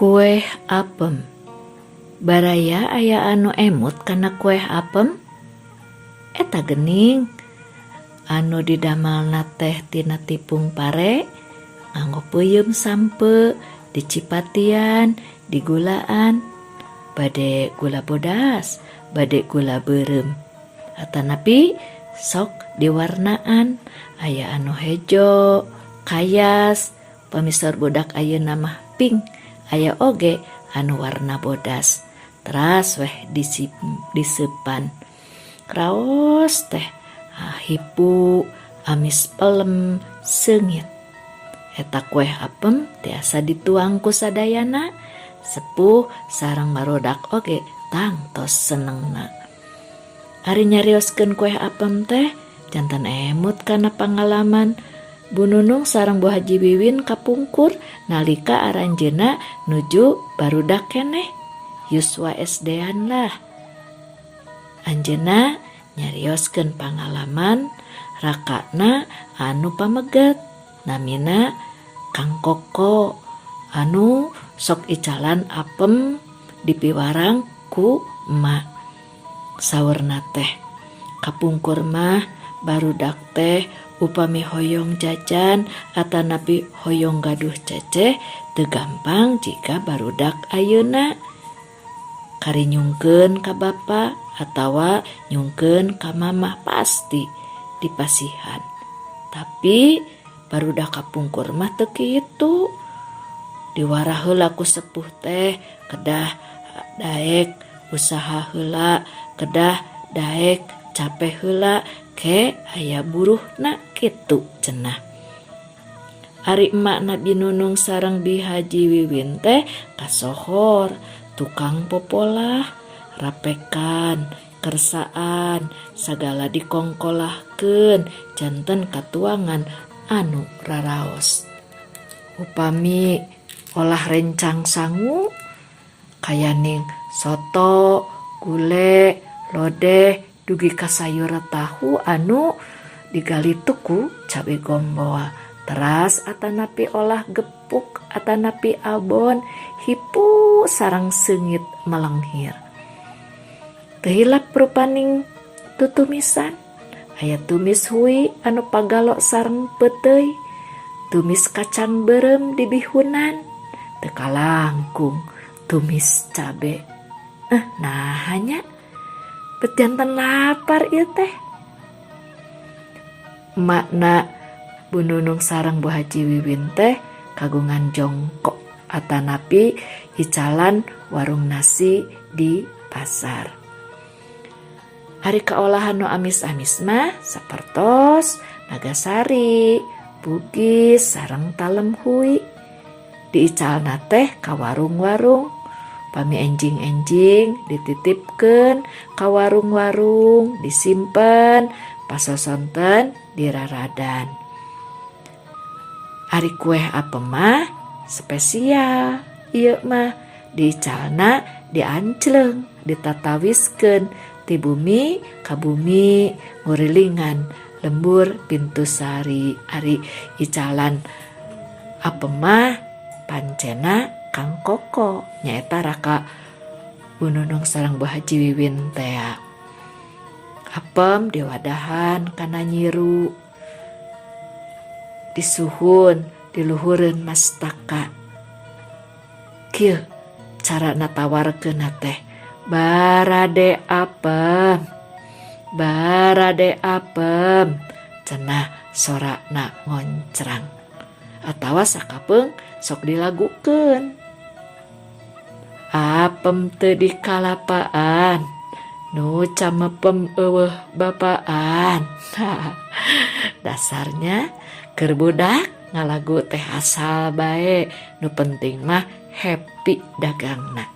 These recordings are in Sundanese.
Kueh apem. Baraya aya anu emut kana kueh apem? Eta geuning anu didamelna teh tina tipung pare nganggo peuyeum sampeu dicipatian digulaan bade gula bodas bade gula beureum atanapi sok diwarnaan aya anu hejo kayas pami saur budak ayeuna mah pink aya oge anu warna bodas teras weh diseupan raos teh hipu amis pelem seungit eta kueh apem tiasa dituang ku sadayana sepuh sareng barudak oge tangtos senengna. Ari nyarioskeun kueh apem teh janten emut kana pangalaman Bu Nunung sareng Bu Haji Wiwin kapungkur nalika aranjeunna nuju barudak keneh yuswa SD-an lah. Anjeunna nyarioskeun pangalaman rakana anu pameget namina Kang Koko anu sok icalan apem dipiwarang ku emak. Saurna teh kapungkur mah barudak teh upami hoyong jajan atanapi hoyong gaduh ceceh teu gampang jiga barudak ayeuna. Kari nyungkeun ka bapa atawa nyungkeun ka mamah pasti dipasihan. Tapi barudak kapungkur mah teu kitu. Diwarah heula ku sepuh teh kedah daek usaha heula kedah daek cape heula ke aya buruhna kitu cenah. Ari emakna Bi Nunung sareng Bi Haji Wiwin teh kasohor tukang popolah rapekan kersaan sagala dikongkolahkeun janten katuangan anu raraos. Upami olah rencang sangu kayaning soto, gule, lodeh dugi ka sayur tahu anu digalituk ku cabe gombol teras atanapi olah gepuk atanapi abon hipu sareng seungit melenghir. Teu hilap rupaning tutumisan aya tumis hui anu pagalo sareng peuteuy tumis kacang beureum dibihunan teu kalangkung tumis cabe. Naha nya bet janten lapar ieu teh. Emakna Bu Nunung sareng Bu Haji Wiwin teh kagungan jongkok atanapi icalan warung nasi di pasar. Ari kaolahan nu amis-amis mah sapertos nagasari, bugis sareng talem hui. Diicalna teh ka warung-warung. Pami enjing-enjing dititipkeun ka warung-warung disimpen pasosonten diraradan. Ari kueh apem mah spesial ieu mah diicalna diancleung ditatawiskeun ti bumi ka bumi ngurilingan lembur Pintu Sari. Ari icalan apem mah pancena Kang Koko nyaeta raka Bu Nunung sareng Bu Haji Wiwin tea. Apem diwadahan kana nyiru disuhun diluhureun mastaka. Kieu carana tawarkeunna teh barade apem barade apem cenah sorana ngoncrang atawa sakapeung sok dilagukeun. Apem teu dikalapaan nu camepem eueuh bapaan. Dasarnya keur budak ngalagu teh asal bae nu penting mah happy dagangna.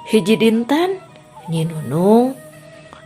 Hiji dinten Nyi Nunung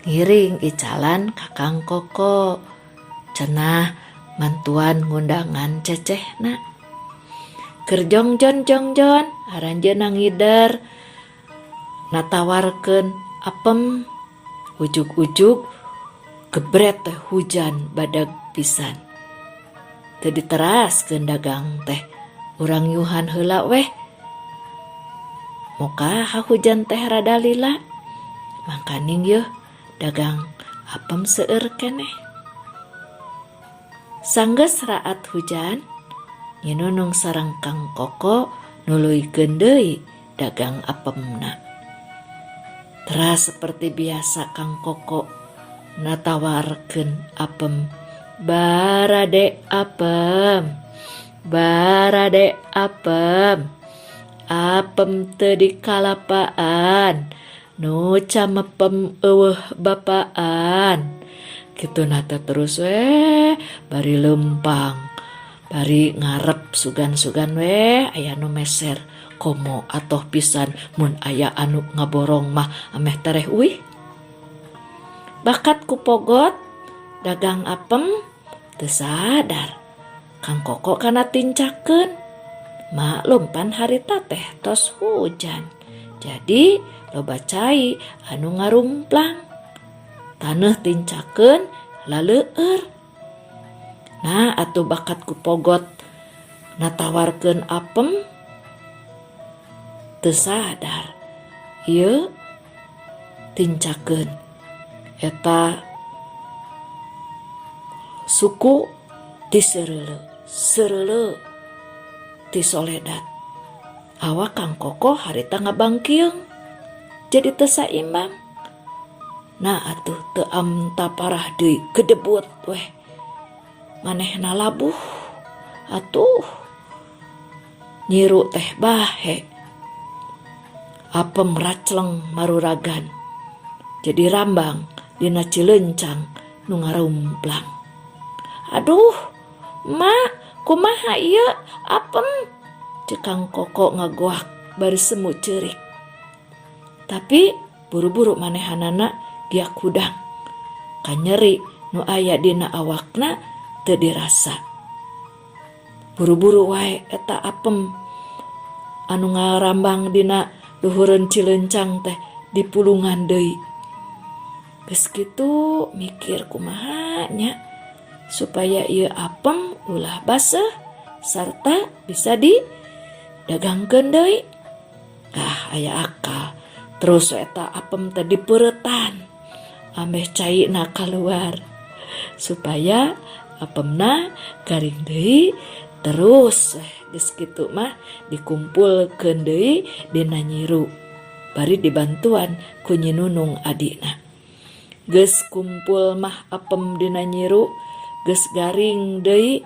ngiring icalan ka Kang Koko cenah mantuan ngundangan cecehna. Keur jongjon jongjon aranjeunna ngider natawarkeun apem ujug-ujug gebret teh hujan badag pisan. Teu diteraskeun dagang teh Urang nyuhan heula weh. Muka hahujan teh rada lila. Mangkaning yeuh dagang apem seueur keneh. Sanggeus raat hujan, Nyi Nunung sareng Kang Koko nuluykeun deui dagang apemna. Teras seperti biasa Kang Koko natawarkeun apem, Barade apem, barade apem, apem teu dikalapaan, nu camepem eueuh bapaan. Kituna teh terus we bari leumpang, bari ngarep sugan-sugan we aya nu meser komo atoh pisan mun aya anu ngaborong mah ameh tereh uih. Bakat ku pogot dagang apem teu sadar Kang Koko kana tincakeun. Maklum pan harita teh tos hujan jadi loba cai anu ngarumplang. Taneuh tincakeun laleueur. Nah atuh bakat ku pogot natawarkeun apem teu sadar ieu tincakeun eta suku ti seureuleu, seureuleu ti soledat. Awak Kang Koko harita ngabangkiung jadi teu saimbang. Nah atuh teu amta parah deui gedebut weh manehna labuh atuh nyiru teh bahe. Apem racleng maruragan jadi rambang dina cilencang nu ngarumplang. Aduh, mak, kumaha ieu apem? Ceuk Kang Koko ngagoak bari semu ceurik. Tapi buru-buru manehanana giak hudang. Kanyeri nu aya dina awakna teu dirasa. Buru-buru wae eta apem anu ngarambang dina luhureun cilencang teh dipulungan deui. Geus kitu mikir kumaha nya supaya ieu apem ulah baseuh sarta bisa didagangkeun deui. Ah aya akal terus eta apem teh dipeuretan ameh caina kaluar supaya apemna garing deui terus geus kitu mah dikumpulkeun deui dina nyiru bari dibantuan ku Nyi Nunung adina. Geus kumpul mah apem dina nyiru geus garing deui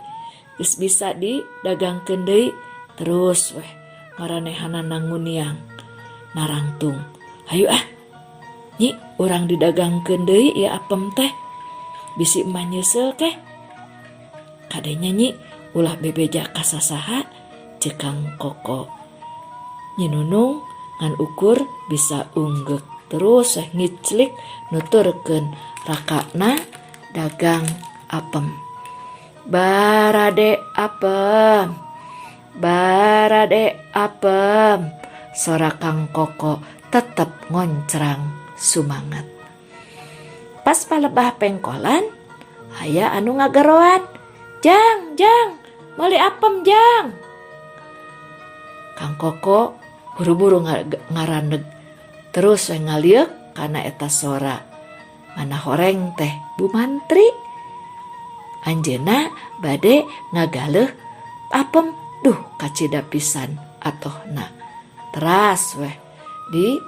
geus bisa didagangkeun deui terus weh maranehanana nguniang narangtung. Hayu ah Nyi urang didagangkeun deui ieu apem teh bisi emak nyeuseul keh. Kade nya Nyi ulah bebeja ka sasaha ceuk Kang Koko. Nyi Nunung ngan ukur bisa unggeuk terus weh ngiclik nuturkeun rakana dagang apem. Barade apem, barade apem, sora Kang Koko tetep ngoncrang sumangat. Pas palebah pengkolan aya anu ngageroan, Jang, jang, meuli apem jang. Kang Koko buru-buru ngaraneg terus we ngalieuk kana eta sora. Mana horeng teh Bu Mantri. Anjeunna bade ngagaleuh apem duh kacida pisan atohna. Teras weh di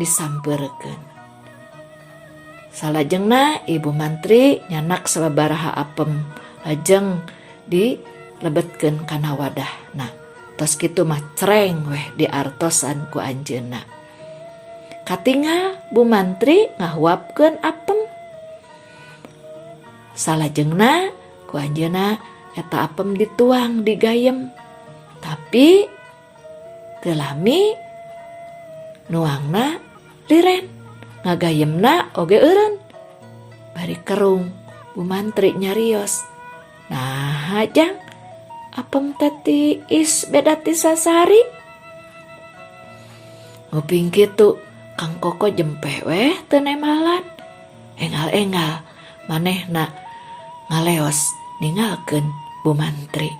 disampeurkeun. Salajengna Ibu Mantri nyanak sababaraha apem lajeng dilebetkeun kana wadahna. Tos kitu mah cereng weh diartosan ku anjeunna. Katingal Bu Mantri ngahuapkeun apem. Salajengna ku anjeunna eta apem dituang digayem. Tapi teu lami nuangna liren ngagayemna oge eureun. Bari kerung Bu Mantri nyarios. Naha jang apem teh tiis beda ti sasari. Nguping kitu Kang Koko jempeh weh teu nemalan. Engal-engal manehna ngaleos ningalkeun Bu Mantri.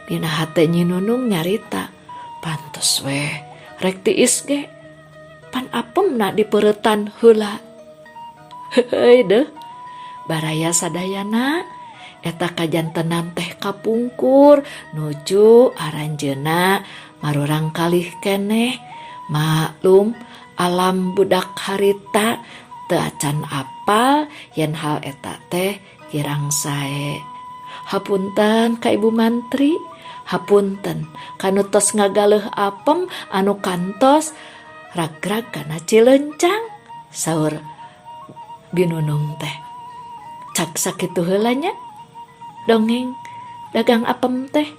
Dina hate Nyi Nunung nyarita, pantes weh rek tiis ge pan apemna dipeuretan heula. Heuy deuh baraya sadayana eta kajantenan teh kapungkur nuju aranjeunna marurang kalih keneh maklum alam budak harita teu acan apal yen hal eta teh kirang sae. Hapunten ka Ibu Mantri, hapunten ka nu tos ngagaleuh apem anu kantos ragrag kana Cilencang, saur Binunung teh. Cak sakitu heula nya dongeng dagang apem teh.